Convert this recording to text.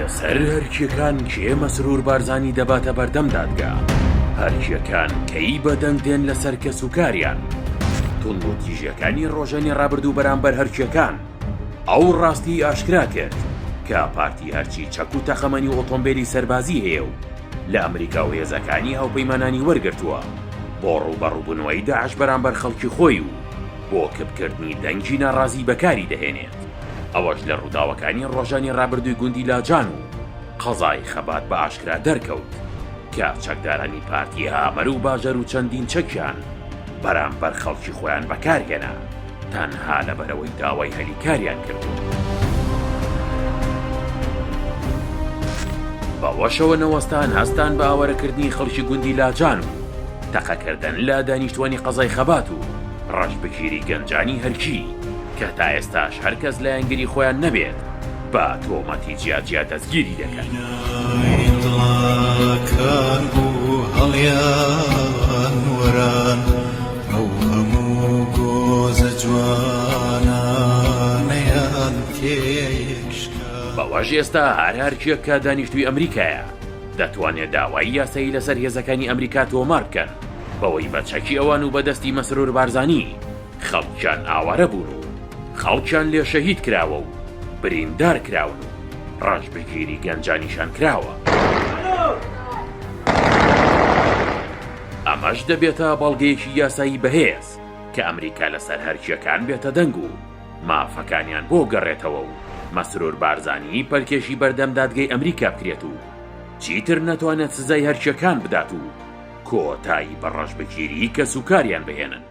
لەسەر هەرکیەکان کێ مەسرور بارزانی دەباتە بەردەم دادگا؟ هەرکیەکان کەی بەدەنگ دێن لەسەر کەسوکاریان؟ توندوتیژیەکانی ڕۆژانی ڕابردوو بەرامبەر هەرکیەکان ئەو ڕاستیەی ئاشکرا کرد کە پارتی هەرچی چەک و تەقەمەنی و ئۆتۆمبێلی سەربازی هەیە و لە ئەمریکا و هێزەکانی هاوپەیمانانی وەرگرتووە بۆ ڕووبەڕووبوونەوەی داعش بەرامبەر خەڵکی خۆی و بۆ کپکردنی دەنگی ناڕازی بەکاری دەهێنێت. ئەوەش لە ڕووداوەکانی ڕۆژانی ڕابردووی گوندی لاجان و قەزای خەبات بە ئاشکرا دەرکەوت کە چەکدارانی پارتی هامەر و باجەر و چەندین چەکیان بەرامبەر خەڵکی خۆیان بەکارهێنا تەنها لەبەرئەوەی داوای هەلی کاریان کردووە. بەوەشەوە نەوەستان هەستان بە ئاوارەکردنی خەڵکی گوندی لاجان و تەقەکردن لە دانیشتوانی قەزای خەبات و ڕەشبگیری گەنجانی هەرکی کە تا ئێستاش هەر کەس لایەنگری خۆیان نەبێت بە تۆمەتی جیا جیا دەستگیری دەکەن. بەوەش ئێستا هەر هەرکیەک کە دانیشتوی ئەمریکایە دەتوانێت داوای یاسایی لەسەر هێزەکانی ئەمریکا تۆمار بکەن بەوەی بە چەکی ئەوان و بە دەستی مەسرور بارزانی خەڵکیان ئاوارە بوون و خەڵکیان لێ شەهید کراوە و بریندار کراون و ڕەشبگیری گەنجانیشان کراوە. ئەمەش دەبێتە بەڵگەیەکی یاسایی بەهێز کە ئەمریکا لەسەر هەرکییەکان بێتە دەنگ و مافەکانیان بۆ گەڕێتەوە و مەسرور بارزانی پەلکێشی بەردەم دادگەی ئەمریکا بکرێت و چیتر نەتوانێت سزای هەرکییەکان بدات و کۆتایی بە ڕەشبگیری کەسوکاریان بهێنن.